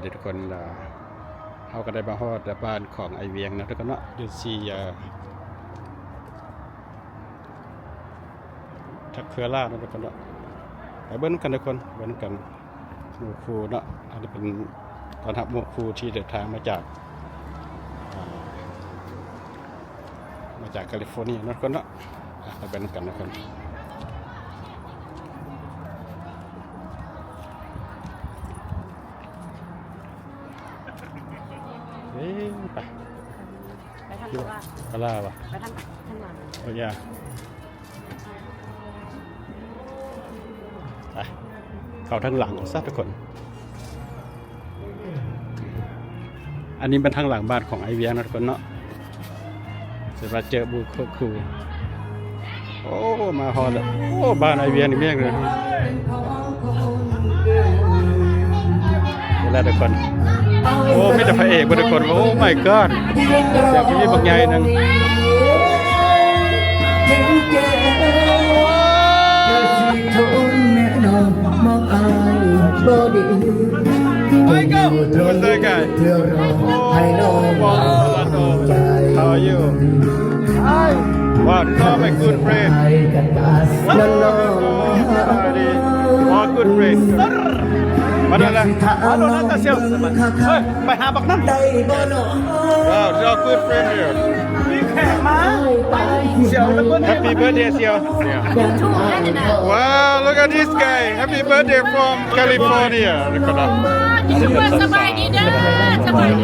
ເດີທຸກຄົນ ເຮົາກໍໄດ້ມາຮອດບ້ານຂອງອ້າຍວຽງເນາະທຸກຄົນເນາະ ຢູ່ທີ່ ເອີ ທັກເຄືອລາວເນາະທຸກຄົນເນາະ. ໄປເບິ່ງນຳກັນທຸກຄົນ ເບິ່ງນຳກັນ ໝູ່ຄູ່ເນາະ. ອັນນີ້ເປັນຕ້ອນຮັບໝູ່ຄູ່ທີ່ເດີນທາງມາຈາກ ອ່າ ມາຈາກກາລິຟໍເນຍເນາະທຸກຄົນເນາະ. ອ່ະ ໄປເບິ່ງນຳກັນເນາະທຸກຄົນ. ເອີ ໄປ ໄປທາງ ເອີ ຕະຫຼາດວະ ໄປທາງ ທາງຫຼັງ ໂອ້ຍາ ໄປ ເຂົ້າທາງຫຼັງເອົາຊະທຸກຄົນ. ອັນນີ້ແມ່ນທາງຫຼັງບ້ານຂອງອ້າຍວຽງເນາະທຸກຄົນເນາະ. ສຳລັບເຈີບູໂຄຄູ ໂອ້ ມາຮອດແລ້ວ. ໂອ້ ບ້ານອ້າຍວຽງນີ້ແມ່ນເລີຍ ເຫັນແລ້ວທຸກຄົນ. ໂອ້ ມີແຕ່ພະເອກເບິດທຸກຄົນ. ໂອ້ my god ສຽງທີວີບັກໃຫຍ່ໜຶ່ງ. Michael, what's that guy? Oh, how are you? Hi. Wow, these are my good friends. Wow, good friends. ມາໂດນແລ້ວ ມາໂດນແລ້ວ ຕາສ່ຽວ ເຮີ້ຍ ໄປຫາບັກນັ້ນ. Wow, these are good friends here. ມີແຂກມາ ສ່ຽວ Happy birthday ສ່ຽວ. Wow, look at this guy. Happy birthday from California. ສະບາຍດີເດີ ສະບາຍດີ.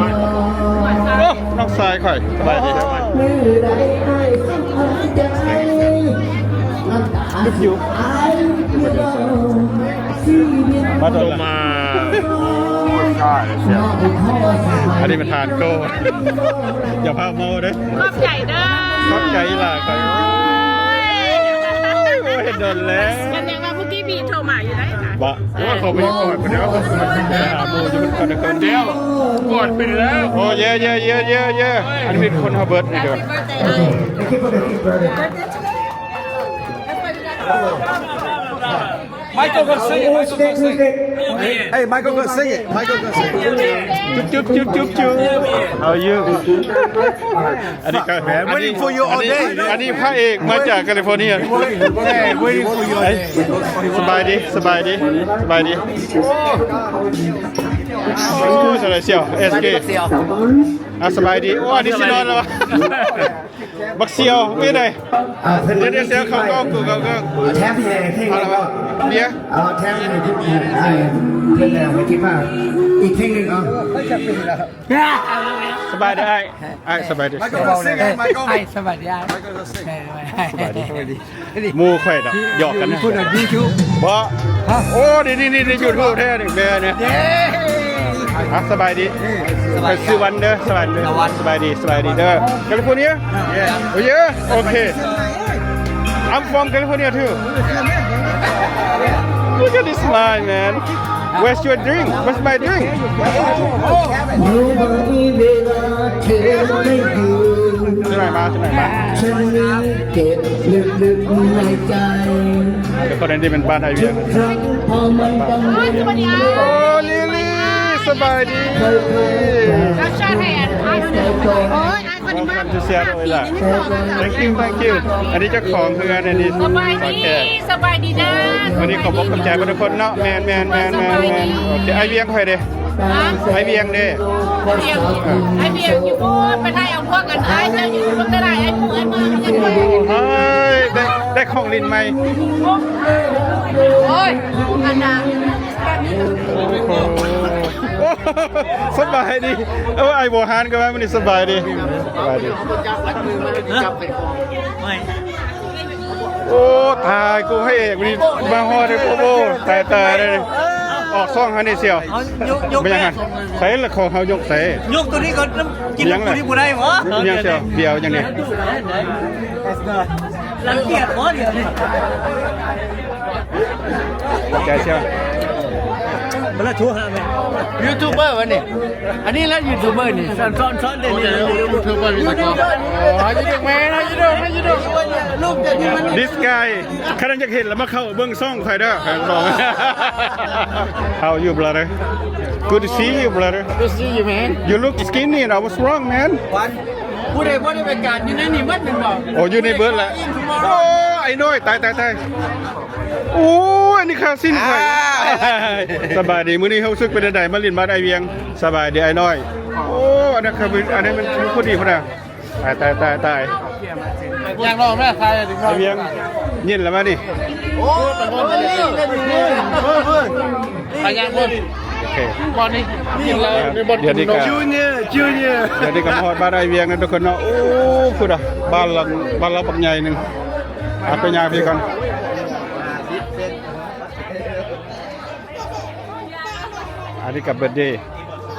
ໂອ້ ນ້ອງຊາຍຂ້ອຍ ສະບາຍດີ. ມາໂດນແລ້ວ ອັນນີ້ປະທານໂກ ຢ່າພາເມົາເດີ. ຂອບໃຈເດີ ຂອບໃຈຫຼາຍ. ໂອ້ຍ ໂອ້ຍ ເຫັນດົນແລ້ວ. ກັນຍັງວ່າເມື່ອກີ້ມີໂທມາຢູ່ໄດ໋ນະ. ບໍ່ ໂອ້ຍ ເຂົາໄປຢູ່ກ່ອນພຸ້ນເດີ ໄປຫາໝູ່ຢູ່ພຸ້ນກ່ອນເດີ. ດຽວ ກອດໄປແລ້ວ. ໂອ້ ເຢ້ ເຢ້ ເຢ້ ເຢ້ ເຢ້. ອັນນີ້ມີຄົນເຮົາເບິດນີ້ເດີ. Michael, go sing it. Michael, go sing it. Hey, Michael, go sing it. Michael, go sing it. ຈຸບ ຈຸບ ຈຸບ ຈຸບ. How are you? ອັນນີ້ກໍ Waiting for you all day. ອັນນີ້ພະເອກມາຈາກກາລິຟໍເນຍ. Hey, waiting for you all day. ສະບາຍດີ ສະບາຍດີ ສະບາຍດີ. ໂອ້ ສະບາຍດີ ເອັສເຄ. ອ່າ ສະບາຍດີ. ໂອ້ ອັນນີ້ຊິນອນແລ້ວວະ. ບັກສ່ຽວເປັນໃດ? ອ່າ ເພິ່ນ ດຽວ ດຽວ ເຂົ້າກ້ອງ ເຂົ້າກ້ອງ ແຖມໃຫ້ເພງໜຶ່ງ. ເບຍ ເອົາແຖມໃຫ້ເພງໜຶ່ງ ເພິ່ນໄດ້ເອົາໄປກິນມາອີກເພງໜຶ່ງ. ເອົາ ສະບາຍດີອ້າຍ. ອ້າຍ ສະບາຍດີ. Michael, go sing it, Michael. ອ້າຍ ສະບາຍດີອ້າຍ. Michael, go sing. ສະບາຍດີ ສະບາຍດີ. ໝູ່ຂ້ອຍດອກ ຢອກກັນ. ບໍ່ ໂອ້ ນີ້ໆໆ ຢູທູບແທ້ນີ້ ແມ່ນີ້. ອ່ະ ສະບາຍດີ. ເອີ ສະບາຍດີ ຊື່ວັນເດີ ສະບາຍດີ ສະບາຍດີ ສະບາຍດີເດີ. ກາລິຟໍເນຍ? Yeah. Oh yeah. Okay. I'm from California too. Look at this smile, man. Where's your drink? Where's my drink? ຈາກໃດມາ ຈາກໃດມາ? ແລ້ວກໍນີ້ເປັນບ້ານອ້າຍວຽງ. ໂອ້ ລິລີ ສະບາຍດີ. Welcome to Seattle. Thank you, thank you. ອັນນີ້ເຈົ້າຂອງເຮືອນ ອັນນີ້ ສະບາຍດີ ສະບາຍດີເດີ. ວັນນີ້ຂໍບອກຂອບໃຈເບິດທຸກຄົນເນາະ. ແມ່ນໆໆໆ. ໂອເຄ ອ້າຍວຽງຂ້ອຍເດ້. ອ້າຍວຽງເດ້. ອ້າຍວຽງ ອ້າຍວຽງຢູ່ພຸ້ນ ໄປຖ່າຍເອົາພວກກັນ ອ້າຍເຈົ້າຢູ່ພຸ້ນກໍໄດ້ ອ້າຍໝູ່ ອ້າຍໝູ່. ໂອ້ຍ ໄດ້ ໄດ້ຂອງຫຼິ້ນໃໝ່. ໂອ້ຍ ອັນນະ ໂອ້ ສະບາຍດີ. ໂອ້ ອ້າຍໂບຮານກໍມາມື້ນີ້. ສະບາຍດີ ສະບາຍດີ. ໂອ້ ຕາຍ ກູພະເອກ ມື້ນີ້ມາຮອດເດ້. ໂອ້ ຕາຍ ຕາຍເດ້. ອອກຊ່ອງຫັ້ນນີ້ສ່ຽວ. ເອົາ ຍົກ ຍົກ ເປັນຫຍັງຫັ້ນ? ໃສ່ລະ ຂອງເຮົາຍົກໃສ່. ຍົກໂຕນີ້ກ່ອນ ກິນ ຫຍັງລະ? ໂຕນີ້ບໍ່ໄດ້ບໍ? ຫຍັງສ່ຽວ? ເບຍຫຍັງນີ້? ລັງກຽດບໍດຽວນີ້? ຂອບໃຈສ່ຽວ. ລະໂທຫາແມ່ ຢູທູບເບີວະນີ້ ອັນນີ້ລະຢູທູບເບີນີ້ ສອນ ສອນ ສອນເດ How you doing, man? How you doing? How you doing? This guy ຄັນຢາກເຫັນລະມາເຂົ້າເບິ່ງຊ່ອງຂ້ອຍເດີ. How you, brother? Good to see you, brother. Good to see you, man. You look skinny now. What's wrong, man? ຜູ້ໃດບໍ່ໄດ້ໄປການຢູ່ໃນນີ້ໝົດແມ່ນບໍ່? ໂອ້ ຢູ່ໃນເບິດແຫຼະ. ໂອ້ ໄອ້ນ້ອຍ ຕາຍ ຕາຍ ຕາຍ. ໂອ້ຍ ອັນນີ້ຄ່າຊີ້ນຂ້ອຍ. ສະບາຍດີ ມື້ນີ້ຮູ້ສຶກເປັນຈັ່ງໃດ ມາຫຼິ້ນບ້ານອ້າຍວຽງ? ສະບາຍດີອ້າຍນ້ອຍ. ໂອ້ ອັນນັ້ນຄື ອັນນີ້ມັນຜູ້ດີພຸ້ນນະ. ຕາຍ ຕາຍ ຕາຍ ຕາຍ. ຢາກລອງແມ່ ຖ່າຍ ອ້າຍວຽງ ຍິນແລ້ວມານີ້. ໂອ້ຍ ໄປຍ່າງພຸ້ນ ໂອເຄ ບ່ອນນີ້ກິນເຫຼົ້າ ດຽວນີ້ກໍ Junior Junior ດຽວນີ້ກໍມາຮອດບ້ານອ້າຍວຽງແລ້ວທຸກຄົນເນາະ. ໂອ້ ພຸ້ນນະ ບ້ານລາວ ບ້ານລາວບັກໃຫຍ່ໜຶ່ງ. ອາ ໄປຍ່າງພີ້ກ່ອນ. ອັນນີ້ກໍເບີດເດ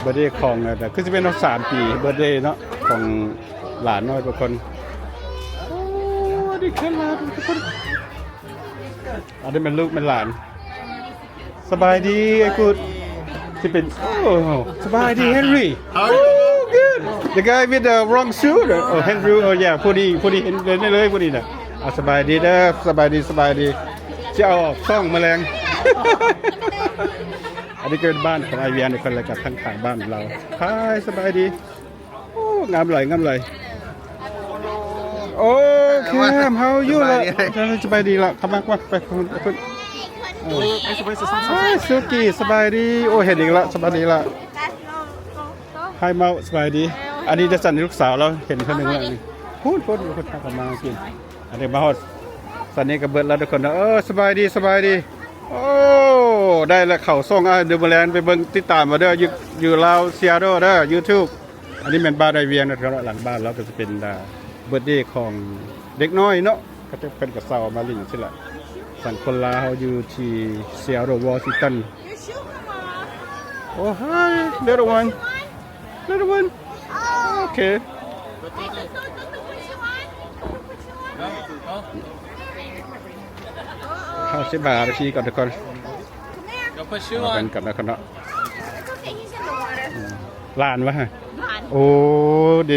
ເບີດເດຂອງ ຄືຊິແມ່ນຮອດສາມປີ ເບີດເດເນາະ ຂອງຫຼານນ້ອຍທຸກຄົນ. ໂອ້ ດີແຄ່ຫຼານທຸກຄົນ. ອັນນີ້ແມ່ນລູກແມ່ນຫຼານ. ສະບາຍດີ ໄອ້ກຸດ ຊິເປັນ ໂອ້ ສະບາຍດີ Henry. How are you? Oh, good. The guy with the wrong suit. Oh, Henry. Oh, yeah. ຜູ້ນີ້ ຜູ້ນີ້ເຫັນເລີຍ ຜູ້ນີ້ນະ. ອ່າ ສະບາຍດີເດີ ສະບາຍດີ ສະບາຍດີ. ຊິເອົາອອກຊ່ອງມື້ແລງ. ອັນນີ້ກໍເປັນບ້ານຂອງອ້າຍວຽງ ເພິ່ນ ແລ້ວກໍທາງຂ້າງບ້ານລາວ. Hi ສະບາຍດີ. ໂອ້ ງາມຫຼາຍ ງາມຫຼາຍ. ໂອ້ ແຄມ how are you ລະ? ສະບາຍດີລະ. ເຂົ້າມາ ມາ ໄປພຸ້ນ ໄປພຸ້ນ. ເອີ Hi ສຸກີ ສະບາຍດີ. ໂອ້ ເຫັນອີກລະ ສະບາຍດີລະ. Hi ເມົາ ສະບາຍດີ. ອັນນີ້ຈະສັນ ລູກສາວລາວ ເຫັນເທື່ອໜຶ່ງລະ. ພຸ້ນ ພຸ້ນ ພຸ້ນ ເຂົ້າມາກິນ. ອັນນີ້ມາຮອດສັນນີ້ກໍເບິດແລ້ວທຸກຄົນເນາະ. ເອີ ສະບາຍດີ ສະບາຍດີ. ໂອ້ ໄດ້ລະ ເຂົ້າຊ່ອງອ້າຍເດີມາແລນ ໄປເບິ່ງ ຕິດຕາມເອົາເດີ ຢູ່ ຢູ່ລາວ Seattle ເດີ YouTube. ອັນນີ້ແມ່ນບ້ານອ້າຍວຽງນະ ຫຼັງບ້ານລາວກໍຈະເປັນ ອ່າ ເບີດເດຂອງເດັກນ້ອຍເນາະ ເຂົາເຈົ້າ ເພິ່ນກໍເຊົ່າມາຫຼິ້ນຊີ້ລະ. ສັງຄົນລາວເຮົາຢູ່ທີ່ Seattle Washington. ໂອ້ Hi little one, little one. ໂອເຄ ເຮົາຊິບານາທີກ່ອນທຸກຄົນ. ເອົາກັນກ່ອນເນາະ. ອືມ ຫຼານວະ? ໂອ້ ເດ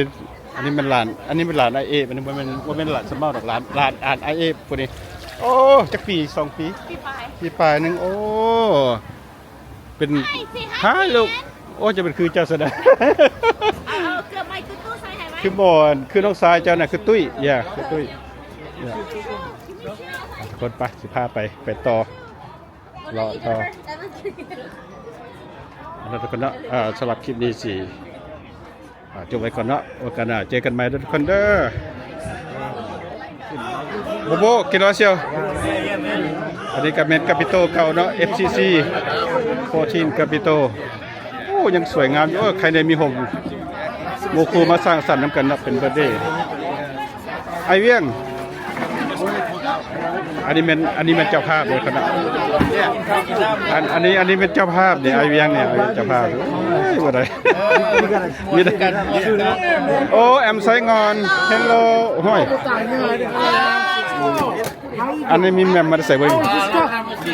ອັນນີ້ແມ່ນຫຼານ ອັນນີ້ແມ່ນຫຼານອ້າຍເອບ ອັນນີ້ບໍ່ແມ່ນ ບໍ່ແມ່ນຫຼານສະເມົາດອກ ຫຼານ ຫຼານ ຫຼານອ້າຍເອບຜູ້ນີ້. ໂອ້ ຈັກປີ? ສອງປີ? ປີປາຍ ປີປາຍໜຶ່ງ. ໂອ້ ເປັນ Hi ລູກ. ໂອ້ ຈະເປັນຄືເຈົ້າຊະໄດ໋. ຄືບໍ່ ຄືນ້ອງຊາຍເຈົ້ານະ ຄືຕຸ້ຍ yeah ຄືຕຸ້ຍ. ທຸກຄົນ ໄປ ຊິພາໄປ ໄປຕໍ່ ເລາະຕໍ່. ເອົາລະທຸກຄົນເນາະ ເອີ ສຳລັບຄລິບນີ້ຊິ ອ່າ ຈົບໄວ້ກ່ອນເນາະ. ໂອກາດໜ້າເຈີກັນໃໝ່ເດີທຸກຄົນເດີ. ໂບໂບ ກິນແລ້ວຊຽວ. ອັນນີ້ກໍແມ່ນ Capitol ເກົ່າເນາະ ເອັຟຊີຊີ ໂຟທີນ Capitol. ໂອ້ ຍັງສວຍງາມຢູ່. ໂອ້ ໃຄແນ່ມີໂຮມ ໝູ່ຄູ່ມາສ້າງສັນນຳກັນເນາະ ເປັນເບີດເດ. ອ້າຍວຽງ ອັນນີ້ແມ່ນ ອັນນີ້ແມ່ນເຈົ້າພາບເດ້ຄະນະ. ອັນ ອັນນີ້ ອັນນີ້ແມ່ນເຈົ້າພາບນີ້ ອ້າຍວຽງນີ້ ເຈົ້າພາບ. ໂອ້ຍ ບໍ່ໄດ້ ມີແຕ່ ໂອ້ ແອມໄຊງອນ ເຮລໂລ. ໂອ້ຍ ອັນນີ້ມີແມ່ມາແຕ່ໃສເບິ່ງ. Just talk.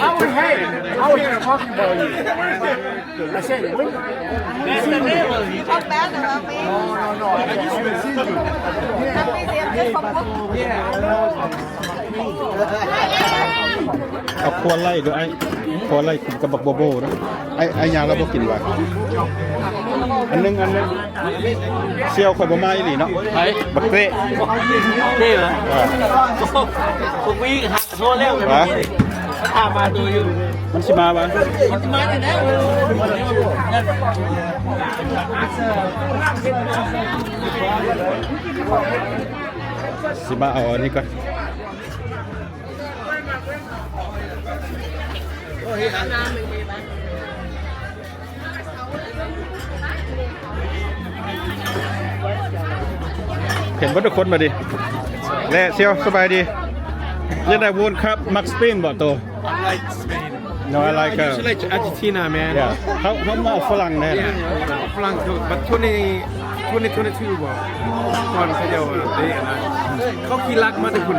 Our, hey, our, talking about you. I said, when, when you see me. You talk bad about me. No, no, no. I just wanna see you. Happy same day for both. Yeah, I know. ເອົາຄົວໄລ່ເດີ ອ້າຍ ຄົວໄລ່ກິນກັບບັກໂບໂບເດີ. ອ້າຍ ອ້າຍຍາລາວບໍ່ກິນຫວາ? ອັນໜຶ່ງ ອັນໜຶ່ງ. ສ່ຽວຂ້ອຍບໍ່ມາອີ່ຫຼີເນາະ. ໃຜ? ບັກເຕ້. ເຕ້ຫວາ? ເອີ ໂອ້ໂຫ ບັກວີຫາໂທແລ້ວ. ຫວາ? ຖາມຫາໂຕຢູ່. ມັນຊິມາຫວາ? ມັນຊິມາຈັ່ງໃດ? ຊິມາເອົາອັນນີ້ກ່ອນ. ເຫັນເບິດທຸກຄົນບາດນີ້. ແລະ ສ່ຽວ ສະບາຍດີ. ຢາກໄດ້ World Cup ມັກສະເປນບໍ່ໂຕ? I like Spain. No, I like, uh, I usually like Argentina, man. Yeah. ເຮົາ ເຮົາມາເອົາຝຣັ່ງແນ່. Yeah, ຝຣັ່ງ but ຊ່ວງນີ້ twenty twenty-two ບໍ່ ກ່ອນເຂົາເຈົ້າໄດ້ອັນນັ້ນ ເຂົາຂີ່ລັກມາແຕ່ພຸ້ນ.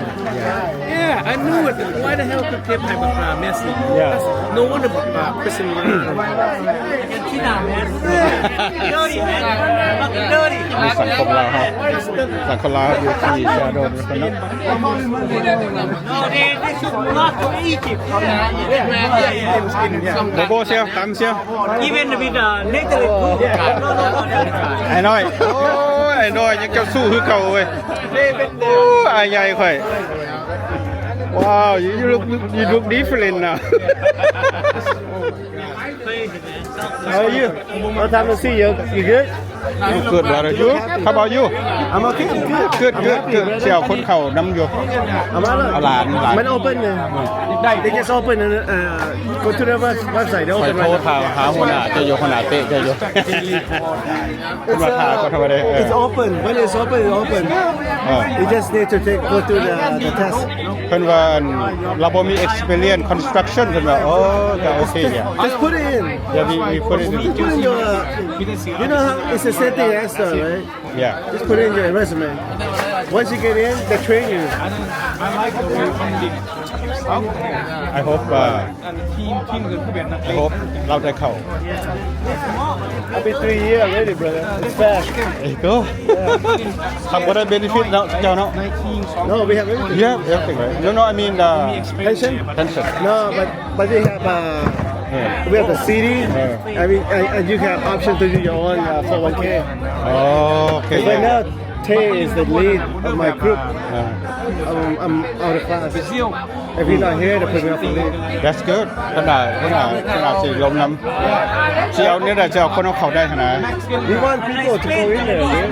Yeah, I knew it. Why the hell ຄືເກັບໃຫ້ບັກປາ Messi? Yeah. No wonder ບັກປາ Cristiano Ronaldo. ອັນນີ້ສັງຄົມລາວເຮົາ ສັງຄົມລາວຢູ່ທີ່ຊາໂດນເນາະ. No, they, they should not to Egypt. ໂບໂບ ຊຽວ ຕຳ ຊຽວ. Even with, uh, Netherlands. ໄອ້ນ້ອຍ ໂອ້ຍ ໄອ້ນ້ອຍ ຍັງເຈົ້າສູ້ຄືເກົ່າເວີຍ. ໂອ້ຍ ອ້າຍໃຫຍ່ຂ້ອຍ. Wow, you, you look, you look different now. How are you? Long time no see you. You good? Good, brother. You? How about you? I'm okay. I'm good. Good, good, good. ຊິເອົາຄົນເຂົ້ານຳຢູ່ ເອົາມາເລີຍ ເອົາຫຼານ ຫຼານ. ມັນ open ເລີຍ. They just open and, uh, go to the web-, website. They open ຂ້ອຍໂທ right now. ຖາມ ຫາຫົວໜ້າເຈົ້າຢູ່ ຫົວໜ້າເຕະເຈົ້າຢູ່. ເພິ່ນວ່າຖ້າກໍທຳມະດາ. It's open. When it's open, it's open. ເອີ You just need to take, go through the, the test. ເພິ່ນວ່າ ອັນ ລາວບໍ່ມີ experience construction ເພິ່ນວ່າ. ໂອ້ ກໍໂອເຄ. Yeah, just put it in. Yeah, we, we put it in. Just put in your, you know how it's the same thing as Esther, right? Yeah. Just put in your resume. Once you get in, they train you. I hope, uh, I hope ລາວໄດ້ເຂົ້າ. I've been three years already, brother. It's fast. There you go. ທຳບໍ່ໄດ້ benefit ເນາະ ເຈົ້າເນາະ. No, we have everything. Yeah, everything, right? No, no, I mean, uh, pension. Pension. No, but, but we have, uh, yeah, we have the C D, yeah, and we, and, and you have option to do your own, uh, four oh one k. Oh, okay. Right now, Tay is the lead of my group. Uh, I'm, I'm out of class. If he's not here, they put me off the lead. That's good. ຂະໜາດ ຂະໜາດ ຂະໜາດຊິລົງນຳ ຊິເອົາແນວໃດ ຊິເອົາຄົນຂອງເຂົາໄດ້ຫັ້ນນະ. We want people to go in there, dude.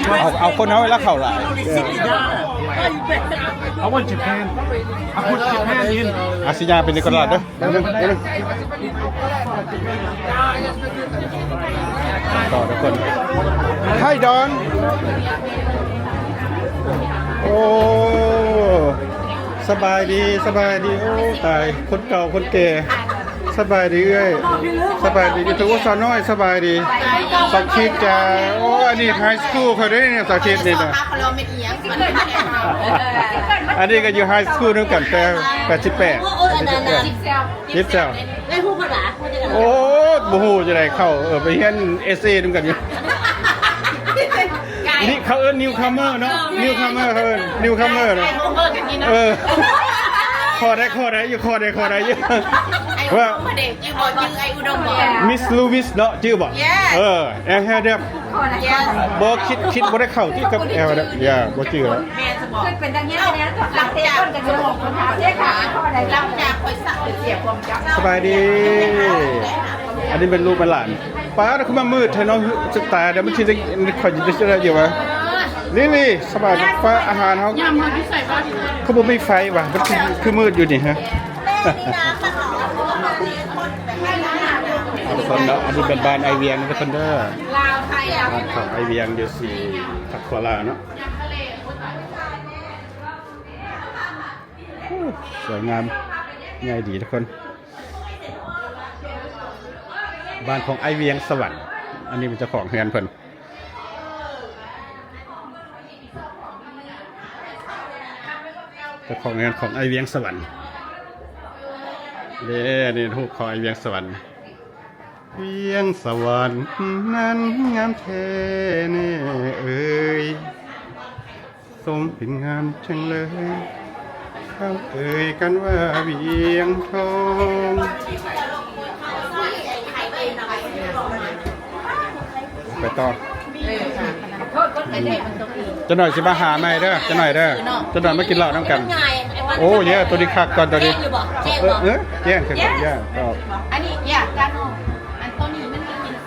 ເອົາ ເອົາຄົນເຮົາເວລາເຂົ້າຫຼາຍ. I want Japan. I put Japan in. ອາ ຊິຍ່າງໄປນີ້ກ່ອນລະເດີ. ຕໍ່ທຸກຄົນ. Hi Don. ໂອ້ ສະບາຍດີ ສະບາຍດີ. ໂອ້ ຕາຍ ຄົນເກົ່າຄົນແກ່. ສະບາຍດີເອື້ອຍ. ສະບາຍດີຢູທູບເບີສາວນ້ອຍ. ສະບາຍດີ ສາວຄິດຈ້າ. ໂອ້ ອັນນີ້ໄຮສະກູລເຂົາເດ້ນີ້ ສາວຄິດນີ້ນະ. ອັນນີ້ກໍຢູ່ໄຮສະກູລນຳກັນແຕ່ແປດສິບແປດ. ໂອ້ ບໍ່ຮູ້ຈະໄດ້ເຂົ້າ ເອີ ໄປຮຽນເອສເອນຳກັນຢູ່. ນີ້ເຂົາເອີ້ນ newcomer ເນາະ newcomer ເຂົາເອີ້ນ newcomer ເນາະ. ເອີ ຂໍໄດ້ ຂໍໄດ້ຢູ່ ຂໍໄດ້ ຂໍໄດ້ຢູ່. ວ່າ Miss Lewis ເນາະ ຈື່ບໍ່? ເອີ Air Hair Depth. ບໍ່ ຄິດ ຄິດບໍ່ໄດ້ເຂົ້າທີ່ກັບ Air Hair Depth. ຢ່າ ບໍ່ຈື່ແລ້ວ. ເປັນດັ່ງນີ້ນະ ຫຼັງຈາກ ຫຼັງຈາກຂ້ອຍສະ ສະບາຍດີ. ອັນນີ້ເປັນລູກເປັນຫຼານ. ປ້າດ ຄືມາມືດແທ້ເນາະ ສະຕາຍແລ້ວ ມັນຊິໄດ້ ຂ້ອຍຊິໄດ້ຢູ່ຫວາ? ລີລີ ສະບາຍດີ. ປ້າ ອາຫານເຮົາຄືບໍ່ມີໄຟຫວາ? ມັນຄື ຄືມືດຢູ່ນີ້ຮະ. ທຸກຄົນເນາະ ອັນນີ້ເປັນບ້ານອ້າຍວຽງເດີທຸກຄົນເດີ. ລາວໄທ ບ້ານຂອງອ້າຍວຽງຢູ່ທີ່ພັກໂຄລາເນາະ. ໂອ້ ສວຍງາມໃຫຍ່ດີທຸກຄົນ. ບ້ານຂອງອ້າຍວຽງສະຫວັນ. ອັນນີ້ເປັນເຈົ້າຂອງເຮືອນເພິ່ນ. ເຈົ້າຂອງເຮືອນຂອງອ້າຍວຽງສະຫວັນເດ້. ນີ້ຮູບຂອງອ້າຍວຽງສະຫວັນ. ວຽງສະຫວັນນັ້ນງາມແທ້ແນ່ເອີຍ. ສົມເປັນງາມຈັ່ງເລີຍ ເຂົາເອີ້ນກັນວ່າວຽງທອງ. ໄປຕໍ່. ຈັກໜ້ອຍຊິມາຫາໃໝ່ເດີ ຈັກໜ້ອຍເດີ. ຈັກໜ້ອຍມາກິນເຫຼົ້ານຳກັນ. ໂອ້ ເຢ້ ໂຕນີ້ຄັກກ່ອນ ໂຕນີ້. ເອີ ແຈ້ງຂຶ້ນ ແຈ້ງ. ອັນນີ້ yeah, ການ ອັນໂຕນີ້ມັນກິນ. ອັນນ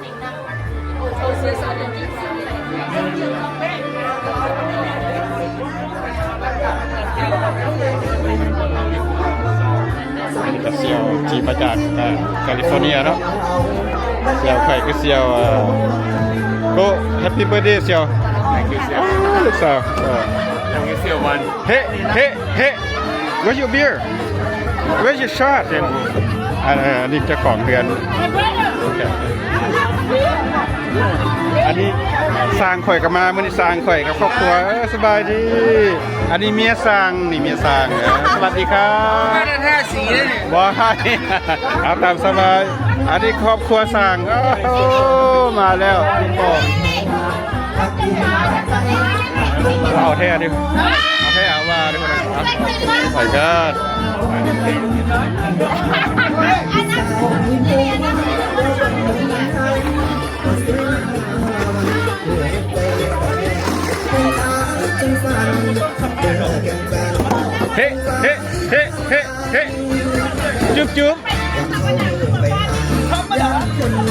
ີ້ກໍສ່ຽວທີ່ມາຈາກ ເອີ ກາລິຟໍເນຍເນາະ. ສ່ຽວຂ້ອຍຄືສ່ຽວ ເອີ ໂກ Happy birthday ສ່ຽວ. Thank you ສ່ຽວ. ລູກສາວ ເອີ Thank you ສ່ຽວ one. Hey, hey, hey, where's your beer? Where's your shot? ອັນ ອັນນີ້ເຈົ້າຂອງເຮືອນ. ໂອເຄ. ອັນນີ້ຊ່າງຂ້ອຍກໍມາ ມື້ນີ້ຊ່າງຂ້ອຍກັບຄອບຄົວ. ເອີ ສະບາຍດີ. ອັນນີ້ເມຍຊ່າງ ນີ້ເມຍຊ່າງ. ເອີ ສະຫວັດດີຄັບ. ມາແຕ່ທາສີເດ້ນີ້. ບໍ່ໃຫ້ ເອົາຕາມສະບາຍ. ອັນນີ້ຄອບຄົວຊ່າງ. ໂອ້ ມາແລ້ວ. ເອົາແທ້ເດ້ ເອົາແທ້ເອົາວ່າເດ້. ໄປເດີ. ເຮ ເຮ ເຮ ເຮ ເຮ ຈຸບຈຸບ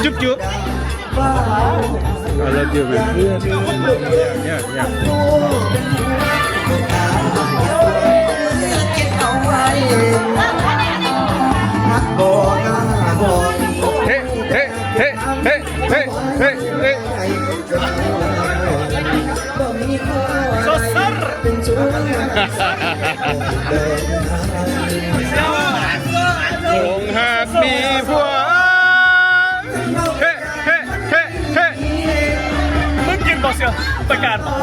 ຈຸບຈຸບ. I love you, man. Yeah, yeah. ເຮ ເຮ ເຮ ເຮ ເຮ ເຮ. ຄົງຫາກມີຜົວ. ເຮ ເຮ ເຮ ເຮ. ມຶງກິນບໍ່ເສືອ? ປະກາດບໍ່?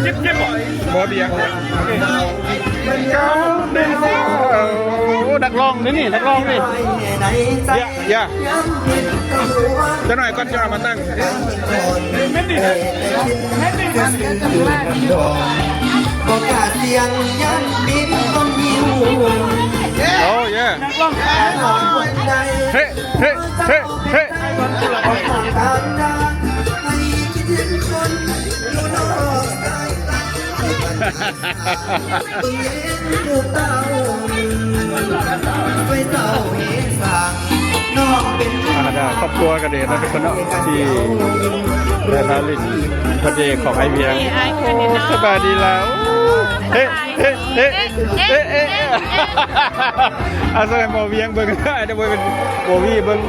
ກິນ ກິນບໍ່? ບໍ່ເບຍ. ໂອ້ ນັກຮ້ອງເດ້ນີ້ ນັກຮ້ອງນີ້. ຢ່າ ຢ່າ ຈັກໜ້ອຍກ່ອນ ຈະເອົາມາຕັ້ງ. ແມ່ນດີ ແມ່ນດີ. ບໍ່ກ້າສ່ຽງ ຢ້ານບິນຕ້ອງຫິ້ວ. Oh yeah. ນັກຮ້ອງ. ເຮ ເຮ ເຮ ເຮ. ອ່າ ຄອບຄົວກະເດນເນາະ ທຸກຄົນເນາະ ທີ່ໄດ້ມາຫຼິ້ນເບີດເດຂອງອ້າຍວຽງ. ໂອ້ ສະບາຍດີລາວ. ເອ ເອ ເອ ເອ ເອ ເອ. ອາ ສະແດງໝໍວຽງເບິ່ງ ອາດຈະບໍ່ແມ່ນໝໍວີເບິ່ງ.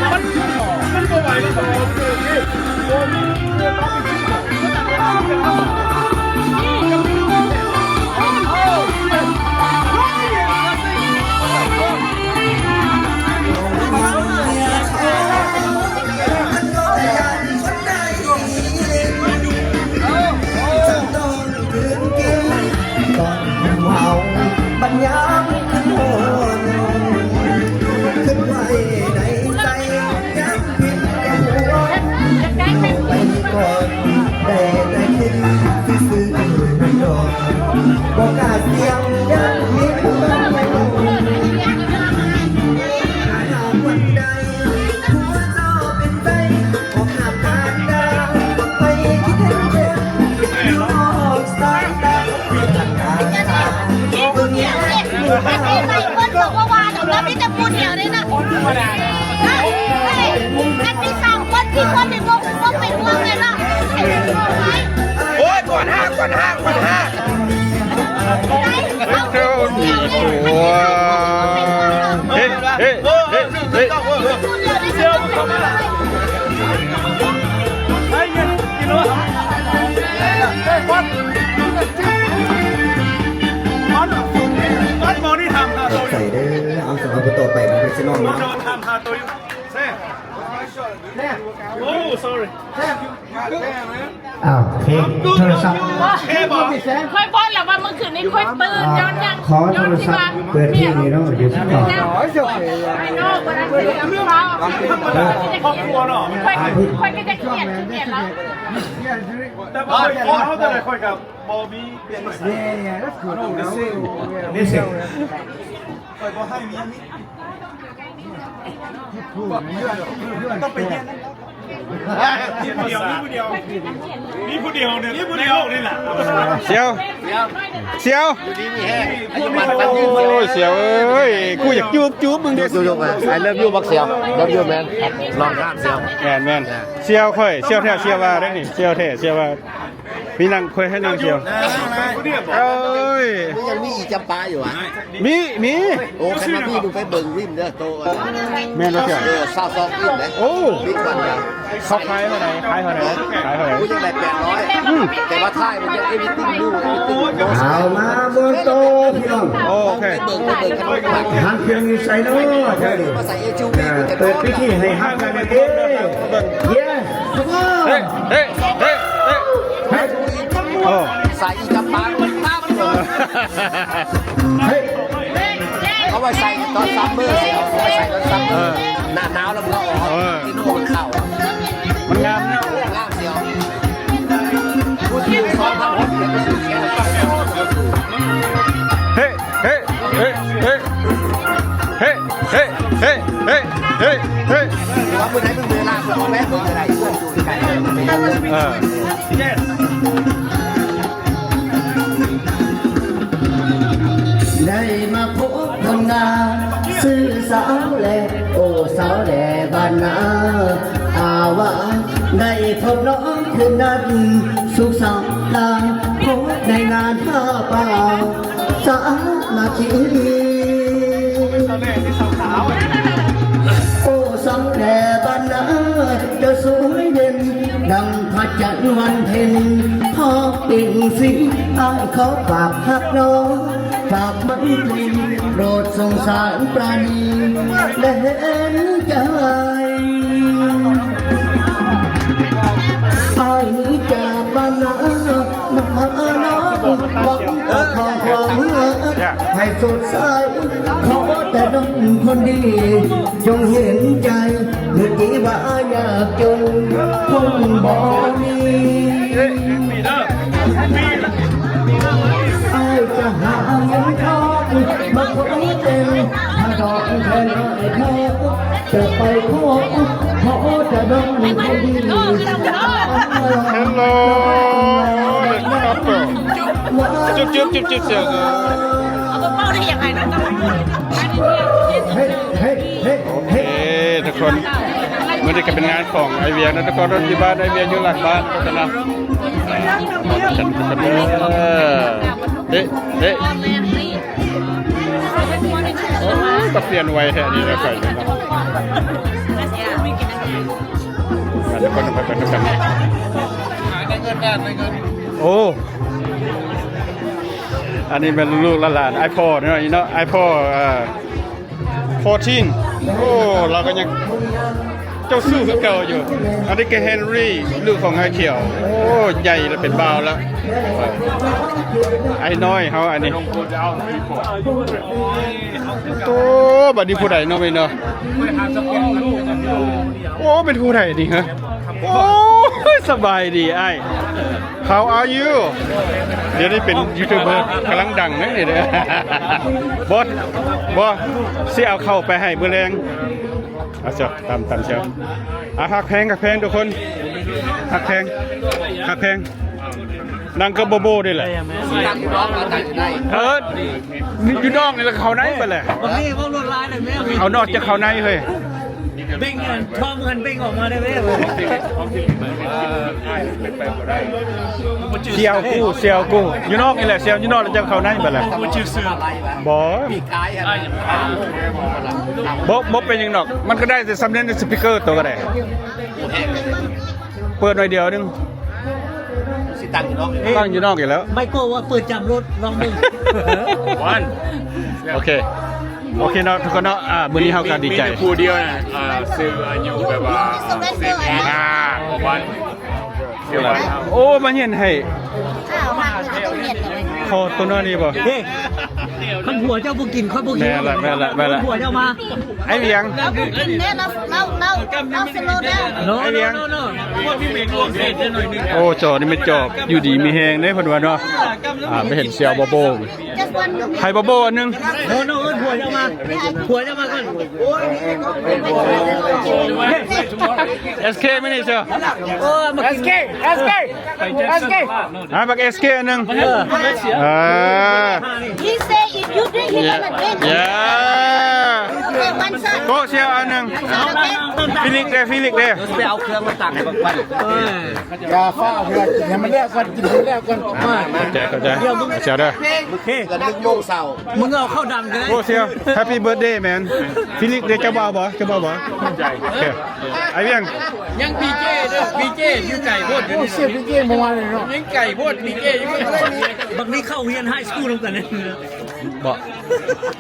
ມັນ ມັນບໍ່ໄຫວແລ້ວ.ໂອ້ຍ ກ່ອນຫ້າ ກ່ອນຫ້າ ກ່ອນຫ້າ. ເຮີ ເຮີ ເຮີ. ໃສ່ເດີ. ເອົາ ສຳລັບຜູ້ຕໍ່ໄປເປັນເພສນ້ອງເນາະ. ອ້າວ ເພງໂທລະສັບ. ຂ້ອຍບອກແລ້ວວ່າມື້ຄືນນີ້ຂ້ອຍຕື່ນ ຍ້ອນຫຍັງ? ຂໍໂທລະສັບເປີດເພງນີ້ເນາະ ຢູ່ທີ່ເກົ່າ. ຂ້ອຍ ຂ້ອຍກໍຈະຄຽດ ຄຽດແລ້ວ. ແຕ່ວ່າຂ້ອຍ ຂ້ອຍກັບບໍ່ມີປ່ຽນ. ຂ້ອຍບໍ່ໃຫ້ມີ. ຕ້ອງໄປຮຽນນຳ. ມີຜູ້ດຽວ ມີຜູ້ດຽວ ມີຜູ້ດຽວນີ້ ມີຜູ້ດຽວນີ້ແຫຼະ. ສ່ຽວ ສ່ຽວ ຢູ່ດີມີແຮງ ອາຍຸໝັ້ນຂວັນຍືນ. ໂອ້ຍ ສ່ຽວເອີຍ ກູຢາກຈູບ ຈູບມຶງເດ້. ຍກ ຍົກ ຍກ I love you ບັກສ່ຽວ love you man. ລອງທ່ານສ່ຽວ. ແມ່ນໆ ສ່ຽວຂ້ອຍ ສ່ຽວແທ້ ສ່ຽວວ່າໄດ້ນີ້ ສ່ຽວແທ້ ສ່ຽວວ່າ. ມີນັ່ງ ຄ່ອຍໃຫ້ນັ່ງດຽວ. ໂອ້ຍ ມັນຍັງມີອີຈຳປາຢູ່ຫວາ? ມີ ມີ. ໂອ້ ຄັນວ່າມີ ດູໄປເບິ່ງວິນເດີ ໂຕ ແມ່ນບໍ່ເຊື່ອ? ເອີ ຊາວສອງວິນເດ້. ໂອ້ ວິນວັນດາ ເຂົາຂາຍເທົ່າໃດ? ຂາຍເທົ່າໃດ? ຂາຍເທົ່າໃດ? ໂອ້ ຍັງໄດ້ແປດຮ້ອຍ. ອືມ ແຕ່ວ່າທ້າຍມັນຍັງ everything new everything no ເອົາມາເບິ່ງໂຕ ພີ່ນ້ອງ. ໂອເຄ ໄປເບິ່ງ ໄປເບິ່ງກັນ. ຫາງເຄື່ອງຢູ່ໃສເນາະ? ມາໃສ່ SUV ເປີດພິທີໃຫ້ຮັກກັນເດ້. Yes. ເຮີ້ຍ ເຮີ້ຍ ເຮີ້ຍ ເຮີ້ຍ ເຮີ້ຍ. ໂອ້ ໃສ່ອີກກັບປາງມັນຕັບ. ເຮີ້ຍ ເອົາໄວ້ໃສ່ຕອນຊັມເມີ ເອົາໄວ້ໃສ່ຕອນຊັມເມີ. ເອີ ໜ້າໜາວແລ້ວມັນກໍອອກ. ເອີ ທີ່ໂນມັນເຂົ້າ ມັນງາມເນາະ. ງາມດຽວ ເຮີ້ຍ ເຮີ້ຍ ເອີ ໄດ້ມາພົບຄົນງາມຊື່ສາວແຫຼະ ໂອ້ ສາວແຫຼະບ້ານນາ ອາວາ ໄດ້ພົບນ້ອງຄືນນັ້ນ ສຸກສັງການ ພົບໃນງານຜ້າປ່າ ສາມັກຄີ ໂອ້ ສາວແຫຼະບ້ານນາ ຈະສວຍເດັ່ນ ດັ່ງພະຈັນວັນເພັນ ພາກເປັນສີ ອ້າຍຂໍຝາກຮັກນ້ອງ ຝາກໄມຕີ ໂປດສົງສານປານີ ແລະເຫັນໃຈ. ອ້າຍໜີຈາກບ້ານນາ ມາຫານ້ອງ ຫວັງເຈົ້າຂອງຄວາມຮັກໃຫ້ສົດໃສ ຂໍແຕ່ນ້ອງຄົນດີ ຈົ່ງເຫັນໃຈ ເມື່ອກີວ່າຍາກຈົນຄົງບໍ່ມີ. ອ້າຍຈະຫາເງິນທອງ ມາຂໍແຕ່ງ ຖ້າດອກແຄ່ນ້ອຍພໍ ຈະໄປຂໍ ຂໍແຕ່ນ້ອງຄົນດີ. Hello, the couple. ຈຸບໆໆໆ ເສືອ. ເອົາບໍ່ເປົ່າໄດ້ຍັງໄງນະ? ໂອເຄ ທຸກຄົນ ມື້ນີ້ກໍເປັນງານຂອງອ້າຍວຽງນະ ທຸກຄົນ ທີ່ບ້ານອ້າຍວຽງຢູ່ຫຼັງບ້ານນະ. ເອີ ເອີ ໂອ້ຍ ກໍປ່ຽນໄວແທ້ນີ້ນະ ຂ້ອຍເນາະ. ມາ ທຸກຄົນ ໄປ ໄປນຳກັນ. ໂອ້ ອັນນີ້ແມ່ນລູກໆຫຼານໆ ອ້າຍພໍ່ເນາະ ອີເນາະ ອ້າຍພໍ່ ເອີ fourteen. ໂອ້ ລາວກໍຍັງເຈົ້າຊູ້ຄືເກົ່າຢູ່. ອັນນີ້ກໍ Henry ລູກຂອງອ້າຍຂຽວ. ໂອ້ ໃຫຍ່ແລ້ວ ເປັນບ່າວແລ້ວ. ອ້າຍນ້ອຍເຮົາອັນນີ້. ໂອ້ ບັດນີ້ຜູ້ໃດເນາະ ແມ່ນເນາະ? ໂອ້ ເປັນຜູ້ໃດນີ້ຮະ? ໂອ້ຍ ສະບາຍດີອ້າຍ. How are you? ດຽວນີ້ເປັນຢູທູບເບີກຳລັງດັງເດ້ນີ້ເດ້. ບໍ່ ບໍ່ ຊິເອົາເຂົ້າໄປໃຫ້ມື້ແລງ. ເອົາຊະ ຕຳ ຕຳຊະ. ອ່ະ ຮັກແພງ ຮັກແພງທຸກຄົນ ຮັກແພງ ຮັກແພງ. ນັ່ງກັບໂບໂບນີ້ແຫຼະ. ເອີ ຢູ່ນອກນີ້ລະ ເຂົ້າໃນໄປແຫຼະ. ບັກນີ້ເວົ້າລວດລາຍແຫຼະແມ່. ເອົານອກຈາກເຂົ້າໃນເຮີ້ຍ. ເບັງອັນທ້ອງມັນເບັງອອກມາໄດ້ເວີຍ. ສ່ຽວກູ ສ່ຽວກູ ຢູ່ນອກນີ້ແຫຼະ ສ່ຽວຢູ່ນອກແລ້ວຈະເຂົ້າໃນບັດລະ. ບໍ່ ບໍ່ ບໍ່ເປັນຫຍັງດອກ ມັນກໍໄດ້ແຕ່ສຳເນີນສະປີກເກີໂຕກໍໄດ້. ເປີດໜ້ອຍດຽວໜຶ່ງ. ຊິຕັ້ງຢູ່ນອກ ຕັ້ງຢູ່ນອກອີກແລ້ວ. ໄມໂກ້ວ່າເປີດຈຳລົດ ລອງເບິ່ງ. ໂອເຄ ໂອເຄເນາະ ທຸກຄົນເນາະ. ອ່າ ມື້ນີ້ເຮົາກໍດີໃຈ ມີແຕ່ຜູ້ດຽວນະ ອ່າ ຊື່ອາຍຸແບບວ່າ ອ່າ ປະມານ ໂອ້ ມາເຮັດໃຫ້ ຂໍຕົວນ້ອຍນີ້ບໍ່? ເດ້ ຄັນຜົວເຈົ້າບໍ່ກິນ ຂ້ອຍບໍ່ກິນ. ແມ່ນລະ ແມ່ນລະ ແມ່ນລະ. ຜົວເຈົ້າມາ ໄອ້ວຽງ ເຮົາບໍ່ກິນເດ້ ລາວ ລາວ ລາວສະໂລດາ. ໄອ້ວຽງ ໂອ້ ຈໍນີ້ແມ່ນຈໍຢູ່ດີມີແຮງເດ້ ເພິ່ນວ່າເນາະ. ອ່າ ໄປເຫັນສ່ຽວບອບໂບ ໃຫ້ບອບໂບອັນໜຶ່ງ. ໂນ ໂນ ເອີ້ນຜົວເຈົ້າມາ ຜົວເຈົ້າມາກ່ອນ. Sk ມານີ້ເຊີ. ເອີ ມາກິນ Sk Sk Sk. ອ່າ ບັກ Sk ອັນໜຶ່ງ. ເອີ ເອີ He say if you drink, he gonna drink. Yeah. Okay, one shot. ໂຕະ ເຊວອັນໜຶ່ງ ຟີລິກເດ້ ຟີລິກເດ້ ໄປເອົາເຄື່ອງມາຕັ້ງໃຫ້ບັກປັນ ຢ່າຟ້າວເທື່ອ ກິນໃຫ້ມັນແລ້ວກ່ອນ ກິນໃຫ້ມັນແລ້ວກ່ອນ ມາ ເຂົ້າໃຈ ເຂົ້າໃຈ ເຊວເດີ ໂອເຄ ກັນໜຶ່ງໂມງເຊົ້າ ມຶງເອົາເຂົ້າດຳກໍໄດ້ ໂອ້ ເຊວ Happy birthday man ຟີລິກເດ້ ເຈົ້າບໍ່ເອົາບໍ່ ເຈົ້າບໍ່ເອົາບໍ່ ໂອເຄ ໄອ້ວຽງ ຍັງ ບີເຈ ເດີ ບີເຈ ຢູ່ໄກໂພດ ໂອ້ ເຊວ ບີເຈ ເມື່ອວານນີ້ເນາະ ຍັງໄກໂພດ ບີເຈ ຢູ່ ບັກນີ້ເຂົ້າຮຽນ High School ນຳກັນເລີຍ ບໍ່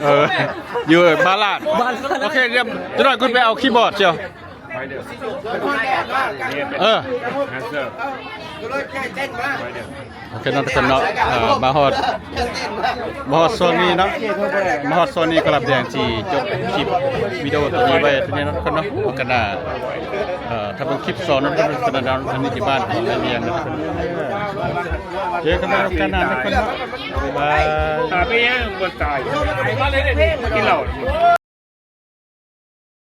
ເອີ ຢູ່ບາລາດ ບາລາດ ໂອເຄ ດຽວຈັກໜ່ອຍຄຸນໄປເອົາຄີບອດ ເຊວ ເອີ ໂອເຄເນາະ ທຸກຄົນເນາະ ເອີ ມາຮອດ ມາຮອດຊ່ວງນີ້ເນາະ ມາຮອດຊ່ວງນີ້ກໍລັບແດງຊິຈົບຄລິບວິດີໂອຕົວນີ້ໄວ້ເທົ່ານີ້ເນາະ ທຸກຄົນເນາະ ໂອກາດໜ້າ ເອີ ຖ້າເບິ່ງຄລິບສອງເນາະ ທຸກຄົນເນາະ ອັນນີ້ທີ່ບ້ານຂອງໄອ້ວຽງເນາະ ທຸກຄົນ ເຈີກັນໃໝ່ໂອກາດໜ້າ ທຸກຄົນເນາະ ບາຍບາຍ ຕາຍໄປຍັງບໍ່ຕາຍ ກິນເຫຼົ້າ